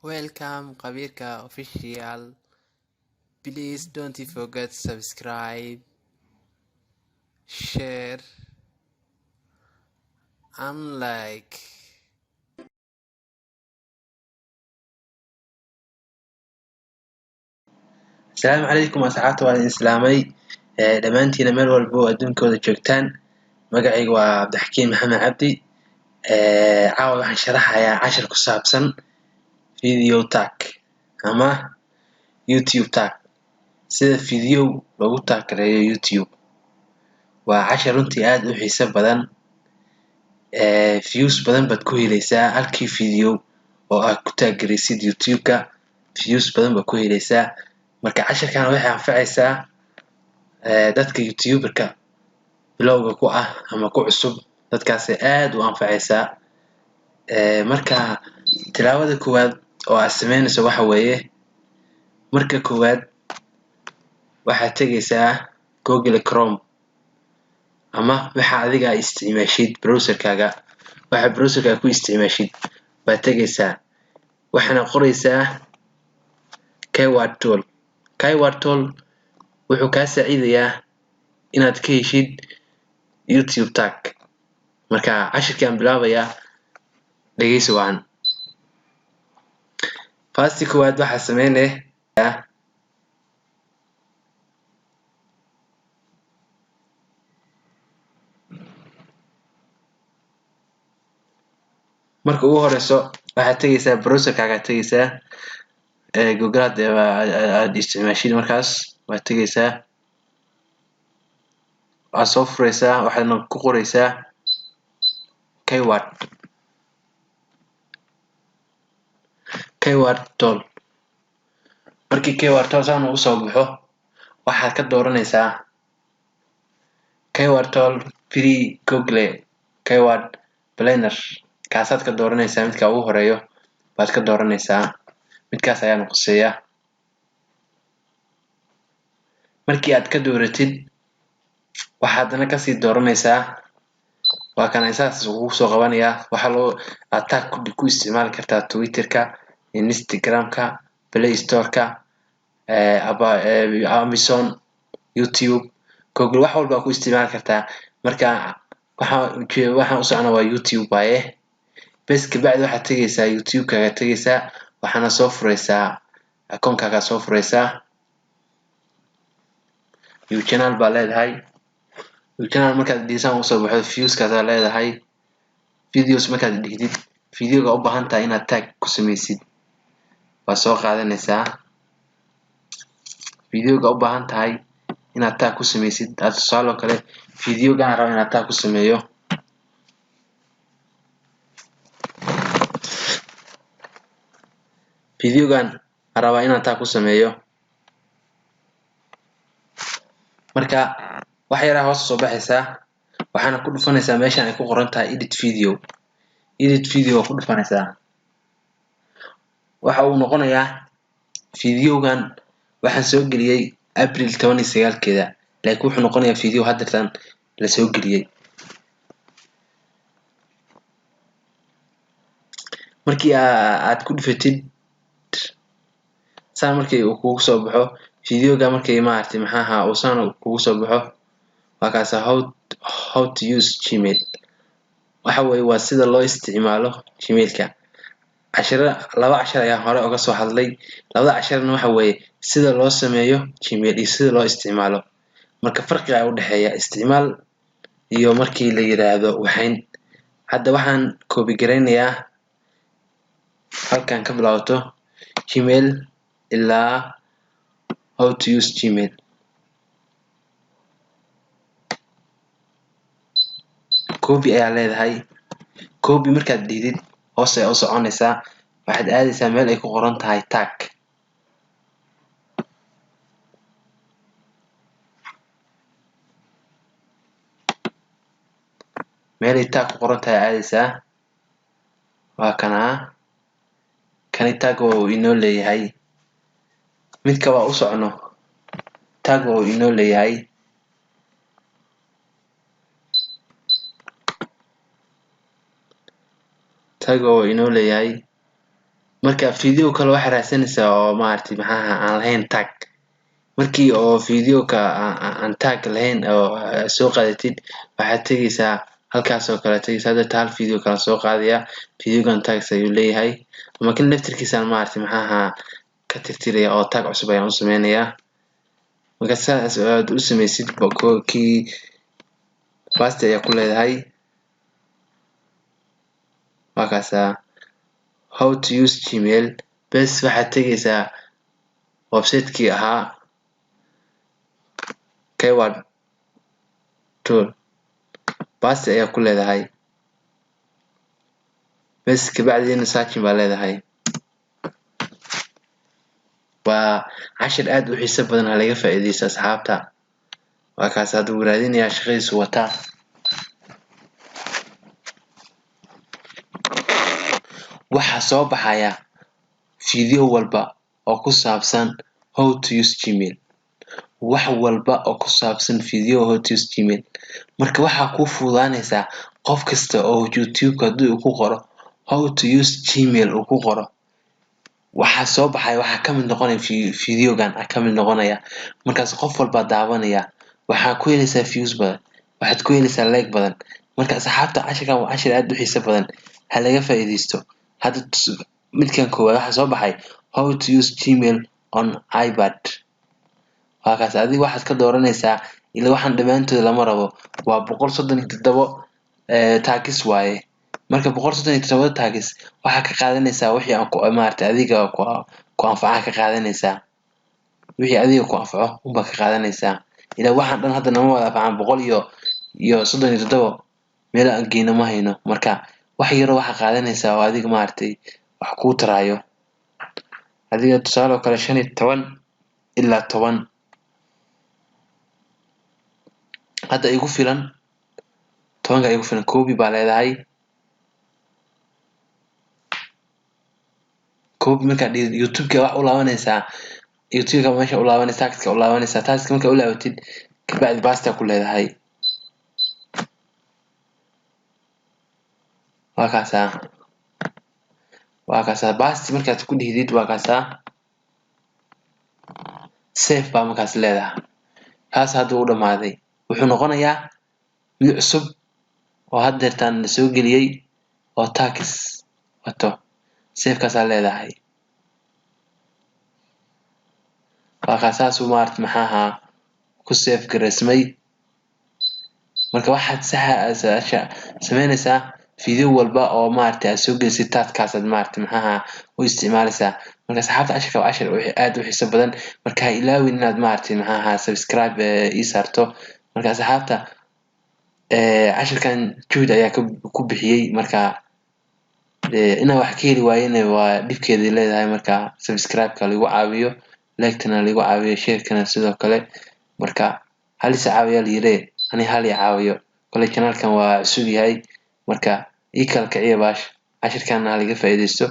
Welcome Khabiirka Official. Please don't forget subscribe, share and like. Asalaamu calaykum asxaabta, waan idin islaamay dhammaantiina meel walba oo adduunkooda joogtaan. Magacayga waa Cabdixakiin Maxamed Cabdi. Caawa waxaan sharaxayaa cashir ku saabsan video tag ama YouTube tag, sida video loogu tag gareeyo YouTube. Waa cashir runtii aad u xiiso badan. Views badan baad ku heleysaa halkii video oo aad ku tag gareysid YouTube-ka, views badan baad ku heleysaa. Marka cashirkan waxay anfacaysaa dadka YouTuber-ka bilowga ku ah ama ku cusub, dadkaasay aad u anfacaysaa. Marka tilaabada koowaad oo aad sameynayso waxa weeye, marka koowaad waxaad tegaysaa Google Chrome ama waxa adiga aad isticmaashid browser-kaaga, waxa browser-kaaga ku isticmaashid baad tegaysaa, waxaana qoraysaa keyword tool. Keyword tool wuxuu kaa saacidayaa inaad ka heshid YouTube tag. Marka cashirkaan bilaabayaa, dhegeysi wacan. First koowaad waxaa sameynaya marka ugu horeyso waxaad tegaysaa browser-kaaga, tegaysaa Google aad isticmaashid, markaas waad tegaysaa, waad soo fureysaa, waxaadna ku qoreysaa keyword tool. Markii keyword tool saan ugu soo baxo, waxaad ka dooranaysaa keyword tool free Google Keyword Planner. Kaasaad ka dooranaysaa, midka ugu horeeyo baad ka dooranaysaa, midkaas ayaana quseeya. Markii aad ka dooratid, waxaad haddana kasii dooranaysaa, waa kana saas kugu soo qabanayaa. Waxaa loo aad tag ku isticmaali kartaa Twitter-ka, Instagram-ka, Play Store-ka, Amazon, YouTube, Google, wax walba ku isticmaali kartaa. Marka waxaan u socona waa YouTube waaye. Bes, kabacdi waxaad tegaysaa YouTube-kaaga tegaysaa, waxaana soo fureysaa akoonkaaga, soo fureysaa your channel baa leedahay. Your channel markaad dhisaan usoo baxdo, viewskaasaa leedahay, videos markaad dhigdid, videoga u baahan tahay inaad tag ku sameysid baad soo qaadanaysaa. Videoga u baahan tahay inaad tag ku sameysid, aad tusaale oo kale videogan rabo inaad tag ku sameeyo, videogan aan rabaa inaan tag ku sameeyo. Marka wax yaraa hoos soo baxaysaa, waxaana ku dhufanaysaa meeshan ay ku qoran tahay edit video. Edit video waa ku dhufanaysaa. Waxa uu noqonayaa videogan waxaan soo geliyay April 19-keeda, laakiin wuxuu noqonayaa video haddeertan la soo geliyay. Markii aad ku dhufatid saan, markii uu kugu soo baxo videoga, markii maaragtay maxaa ahaa uu saan kugu soo baxo, waa kaasa how to use Gmail. Waxa weeye waa sida loo isticmaalo Gmailka. Cashira laba cashar ayaan hore uga soo hadlay. Labada casharna waxa weeye sida loo sameeyo Gmail iyo sida loo isticmaalo. Marka farqiga ayaa u dhexeeya isticmaal iyo markii la yiraahdo waxayn. Hadda waxaan copy gareynayaa halkan ka bilaabato Gmail ilaa how to use Gmail. Copy ayaa leedahay. Copy markaad dhihdid, hoos ayaa u soconaysaa, waxaad aadaysaa meel ay ku qoran tahay tag. Meel ay tag ku qoran tahay aadaysaa, waa kanaa. Kani tag waa uu inoo leeyahay. Midka waa u socono, tag waa uu inoo leeyahay. Tag waa uu inoo leeyahay. Marka video kale waxaa raadsanaysaa oo maaragtay maxaaha aan lahayn tag. Markii oo videoka aan tag lahayn oo soo qaadatid, waxaad tegaysaa halkaas oo kale tegaysaa. Hadda hal video kale soo qaadaya, videogan tags ayuu leeyahay, ama kan laftirkiisaan maaragtay maxaaha ka tirtiraya oo tag cusub ayaan u sameynayaa. Marka saas aad u sameysid, kii paste ayaa ku leedahay. Waa kaasaa how to use Gmail. Bes, waxaad tegaysaa website-kii ahaa keyword tool, paste ayaa ku leedahay. Bes, kabacdiina searching baa leedahay. Waa cashir aad u xiiso badan, ha laga faa'iidaysto, asxaabta. Waa kaas, hadda wuu raadinayaa, shaqadiisu wataa. Waxaa soo baxaya video walba oo ku saabsan how to use Gmail, wax walba oo ku saabsan video how to use Gmail. Marka waxaa kuu fududaanaysaa qof kasta oo YouTube-ka haddii uu ku qoro how to use Gmail uu ku qoro, waxaa soo baxaya, waxaa ka mid noqonaya videogan ka mid noqonaya. Markaas qof walbaa daawanaya, waxaa ku helaysaa views badan, waxaad ku helaysaa like badan. Marka asxaabta, cashirkan waa cashir aad u xiiso badan, ha laga faa'iidaysto. Hadda midkan koowaad waxaa soo baxay how to use Gmail on iPad. Waa kaas. Adiga waxaad ka dooranaysaa ila waxaan dhammaantood lama rabo. Waa 137 tags waaye. Marka 137 tags waxaa ka qaadanaysaa wixii aan ku maaragtay adiga ku anfaca ka qaadanaysaa. Wixii adiga ku anfaco unbaa ka qaadanaysaa. Ilaa waxaan dhan hadda nama wada anfacaan. 137 meel aan geyno ma hayno. Marka wax yaro waxaa qaadanaysaa oo adiga maaragtay wax kuu taraayo. Adiga tusaale oo kale 15 ilaa 10 hadda igu filan, 10-ka igu filan. Copy baa leedahay. Copy markaad dhigid, YouTube-ka wax u laabanaysaa, YouTube-ka meesha u laabanaysaa, tags-ka u laabanaysaa. Tags-ka markaa u laabatid, kabacdi paste ku leedahay. Waa kaasaa, waa kaasaa. Paste markaad ku dhihdid, waa kaasaa, save baa markaas leedahay. Kaas hadda u dhamaaday, wuxuu noqonayaa mid cusub oo haddeertaan la soo geliyey oo tags wato. Save-kaasaa leedahay. Waa kaas, saasuu maarata maxaaha ku save gareysmay. Marka waxaad saxa sameynaysaa, video walba oo maaragtay aad soo gelisid taskaasaad maaragtay maxaaha u isticmaalaysaa. Marka asxaabta, cashirka waa cashir aad u xiiso badan. Marka ha ilaawin inaad maaragtay maxaaha subscribe ii saarto. Marka asxaabta, cashirkan juhd ayaa ku bixiyey. Marka inaan wax ka heli waayena waa dhibkeeday leedahay. Marka subscribe-ka lagu caawiyo, like-tana lagu caawiyo, share-kana sidoo kale. Marka hal is caawiyaa la yiri, ani hal i caawiyo. Kole channel-kan waa cusub yahay, marka ii kala kiciya baasha. Cashirkan ha laga faa'iidaysto.